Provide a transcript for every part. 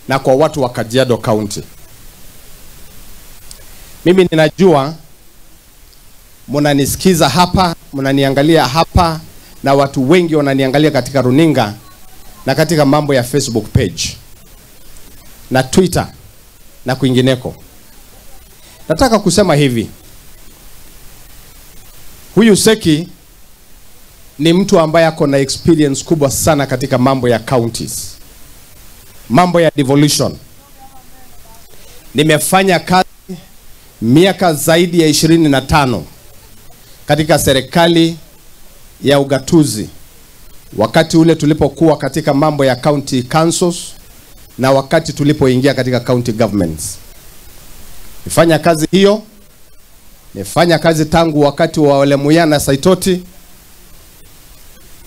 na kwa watu wa Kajiado County. Mimi ninajua mnanisikiza hapa, mnaniangalia hapa, na watu wengi wananiangalia katika runinga na katika mambo ya Facebook page na Twitter na kwingineko. Nataka kusema hivi. Huyu Seki ni mtu ambaye ako na experience kubwa sana katika mambo ya counties, mambo ya devolution. Nimefanya kazi miaka zaidi ya 25 katika serikali ya ugatuzi, wakati ule tulipokuwa katika mambo ya county councils na wakati tulipoingia katika county governments. Nifanya kazi hiyo, nifanya kazi tangu wakati wa Ole Muyana Saitoti.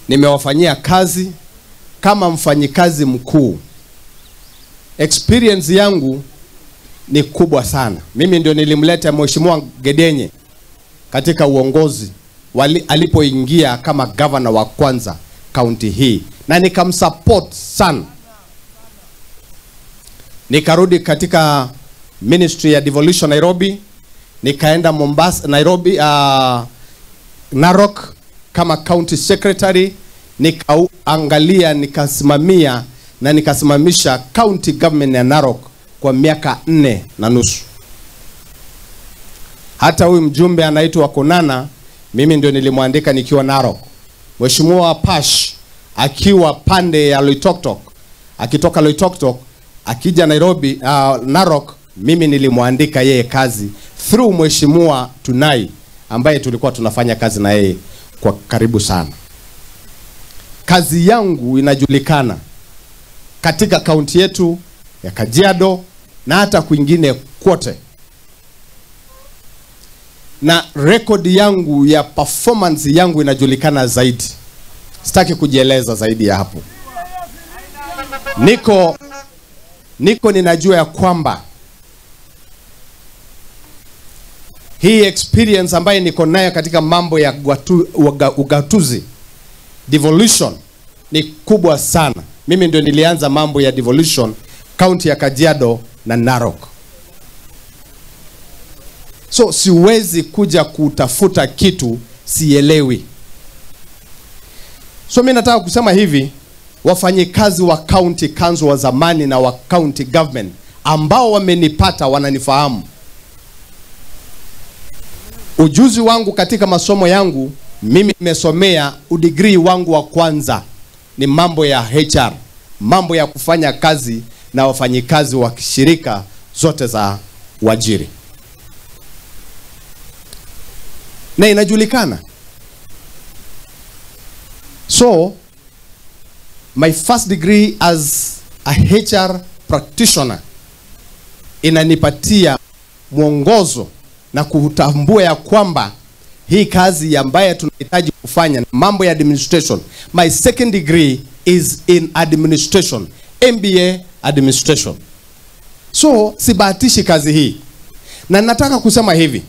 Nimewafanyia kazi kama mfanyikazi mkuu. Experience yangu ni kubwa sana. Mimi ndio nilimleta Mheshimiwa Gedenye katika uongozi alipoingia kama governor wa kwanza county hii, na nikamsupport sana. Nikarudi katika Ministry ya Devolution Nairobi, nikaenda Mombasa, Nairobi, Narok kama county secretary, nikaangalia, nikasimamia na nikasimamisha county government ya Narok kwa miaka 4.5. Hata huyu mjumbe anaitwa Konana, mimi ndio nilimwandika nikiwa Narok. Mheshimiwa Pash akiwa pande ya Loitoktok, akitoka Loitoktok akija Nairobi, Narok, mimi nilimwandika yeye kazi through Mheshimiwa Tunai ambaye tulikuwa tunafanya kazi na yeye kwa karibu sana. Kazi yangu inajulikana katika kaunti yetu ya Kajiado na hata kwingine kote. Na record yangu ya performance yangu inajulikana zaidi. Sitaki kujieleza zaidi ya hapo. Niko ninajua ya kwamba hii experience ambayo niko nayo katika mambo ya ugatuzi, devolution, ni kubwa sana. Mimi ndio nilianza mambo ya devolution county ya Kajiado na Narok. So siwezi kuja kutafuta kitu sielewi. So mimi nataka kusema hivi, wafanyikazi wa county council wa zamani na wa county government ambao wamenipata wananifahamu. Ujuzi wangu katika masomo yangu, mimi nimesomea udegree wangu wa kwanza ni mambo ya HR, mambo ya kufanya kazi na wafanyikazi wa shirika zote za uajiri. Na inajulikana. So my first degree as a HR practitioner inanipatia mwongozo na kutambua ya kwamba hii kazi ambayo tunahitaji kufanya mambo ya administration. My second degree is in administration, MBA administration. So sibahatishi kazi hii. Na nataka kusema hivi,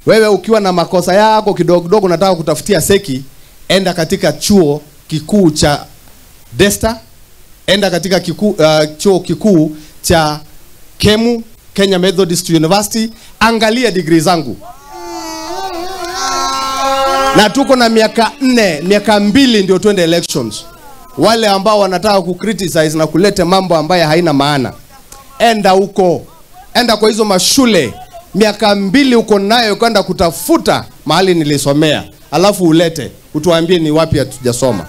wewe ukiwa na makosa yako kidogo kidogo unataka kutafutia Seki, enda katika chuo kikuu cha Desta, enda katika chuo kikuu cha Kemu, Kenya Methodist University, angalia degree zangu. Na tuko na miaka 4, miaka 2 ndio tuende elections. Wale ambao wanataka kucriticize na kuleta mambo ambayo haina maana, enda huko, enda kwa hizo mashule. Miaka 2 uko nayo kwenda kutafuta mahali nilisomea, alafu ulete utuambie ni wapi hatujasoma.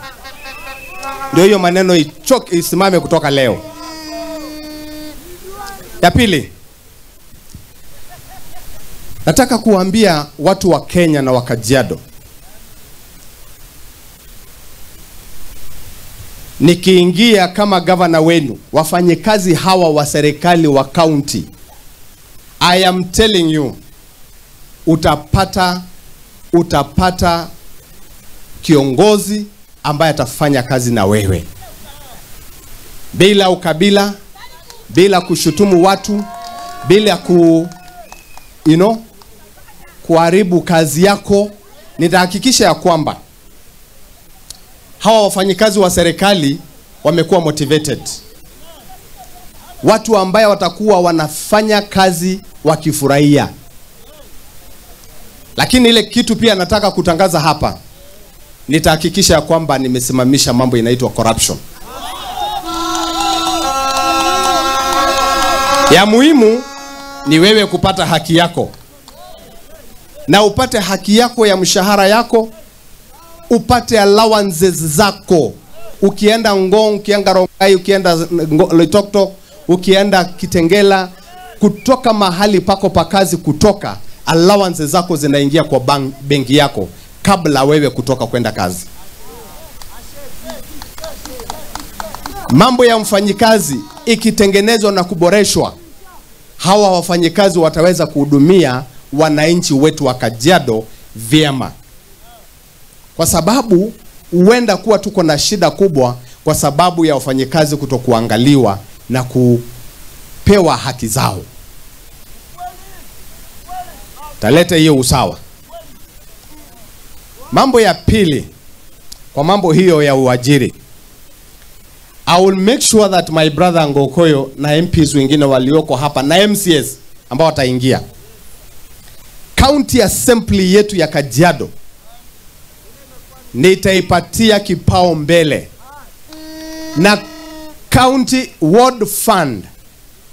Ndio hiyo maneno ichoke, isimame kutoka leo. Ya pili, nataka kuambia watu wa Kenya na wa Kajiado, nikiingia kama governor wenu, wafanyikazi hawa wa serikali wa county, I am telling you, utapata kiongozi ambaye atafanya kazi na wewe bila ukabila, bila kushutumu watu, bila kuharibu kazi yako. Nitahakikisha ya kwamba hawa wafanyikazi wa serikali wamekuwa motivated. Watu ambaye watakuwa wanafanya kazi wakifurahia. Lakini ile kitu pia nataka kutangaza hapa, nitahakikisha kwamba nimesimamisha mambo inaitwa corruption. Ya muhimu ni wewe kupata haki yako. Na upate haki yako ya mshahara yako, upate allowances zako. Ukienda Ngong, ukienda Rongai, ukienda Loitoktok, ukienda Kitengela, kutoka mahali pako pa kazi kutoka, allowances zako zinaingia kwa benki yako kabla wewe kutoka kwenda kazi. Mambo ya mfanyikazi ikitengenezwa na kuboreshwa, hawa wafanyikazi wataweza kuhudumia wananchi wetu wa Kajiado vyema. Kwa sababu huenda kuwa tuko na shida kubwa kwa sababu ya wafanyikazi kutokuangaliwa na kupewa haki zao. Talete hiyo usawa. Mambo ya pili, kwa mambo hiyo ya uajiri, I will make sure that my brother Ngokoyo na MPs wengine walioko hapa na MCS ambao wataingia, County Assembly yetu ya Kajiado nitaipatia kipao mbele, na County Ward Fund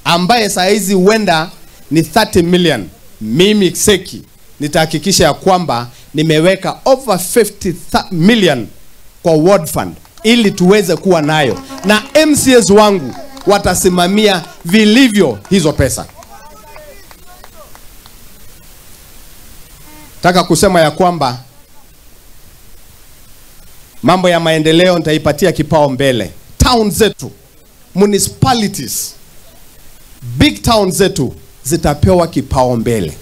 ambaye saa hizi huenda ni 30 million, mimi Seki nitahakikisha ya kwamba nimeweka over 50 million kwa Ward Fund ili tuweze kuwa nayo, na MCS wangu watasimamia vilivyo hizo pesa. Taka kusema ya kwamba mambo ya maendeleo nitaipatia kipao mbele. Town zetu, municipalities, big town zetu zitapewa kipao mbele.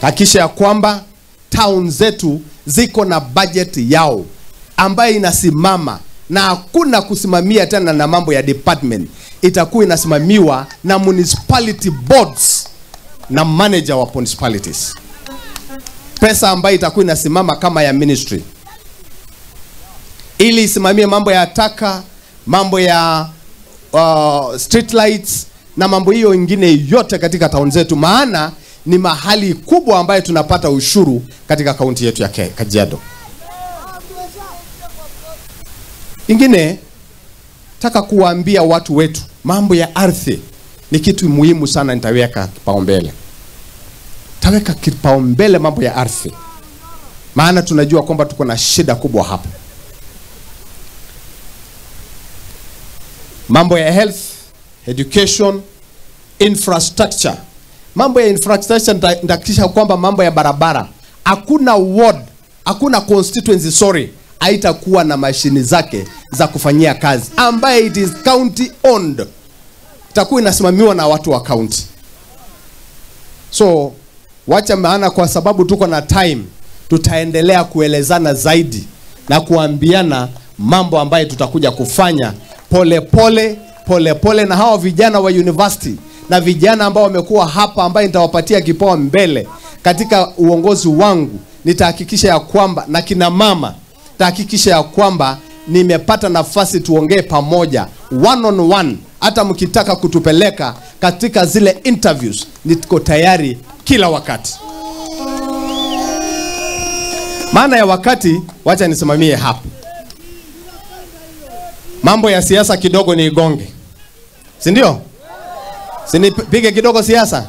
Hakikisha ya kwamba town zetu ziko na budget yao ambayo inasimama, na hakuna kusimamia tena na mambo ya department. Itakuwa inasimamiwa na municipality boards na manager wa municipalities. Pesa ambayo itakuwa inasimama kama ya ministry, ili isimamie mambo ya taka, mambo ya street lights na mambo hiyo ingine yote katika town zetu, maana ni mahali kubwa ambayo tunapata ushuru katika kaunti yetu ya Kajiado. Ingine, taka kuwaambia watu wetu, mambo ya ardhi ni kitu muhimu sana, nitaweka kipaumbele. Taweka kipaumbele mambo ya ardhi, maana tunajua kwamba tuko na shida kubwa hapa. Mambo ya health, education, infrastructure. Mambo ya infrastructure nitahakikisha kwamba mambo ya barabara, hakuna ward, hakuna constituency, sorry, haitakuwa na mashini zake za kufanyia kazi, ambaye it is county owned. Itakuwa inasimamiwa na watu wa county. So wacha, maana kwa sababu tuko na time, tutaendelea kuelezana zaidi na kuambiana mambo ambayo tutakuja kufanya pole pole, pole pole, na hawa vijana wa university na vijana ambao wamekuwa hapa, ambaye nitawapatia kipao mbele katika uongozi wangu. Nitahakikisha ya kwamba, na kina mama, nitahakikisha ya kwamba nimepata nafasi tuongee pamoja one on one. Hata mkitaka kutupeleka katika zile interviews, niko tayari kila wakati. Maana ya wakati, wacha nisimamie hapa. Mambo ya siasa kidogo ni igonge, si ndio? Si nipige kidogo siasa?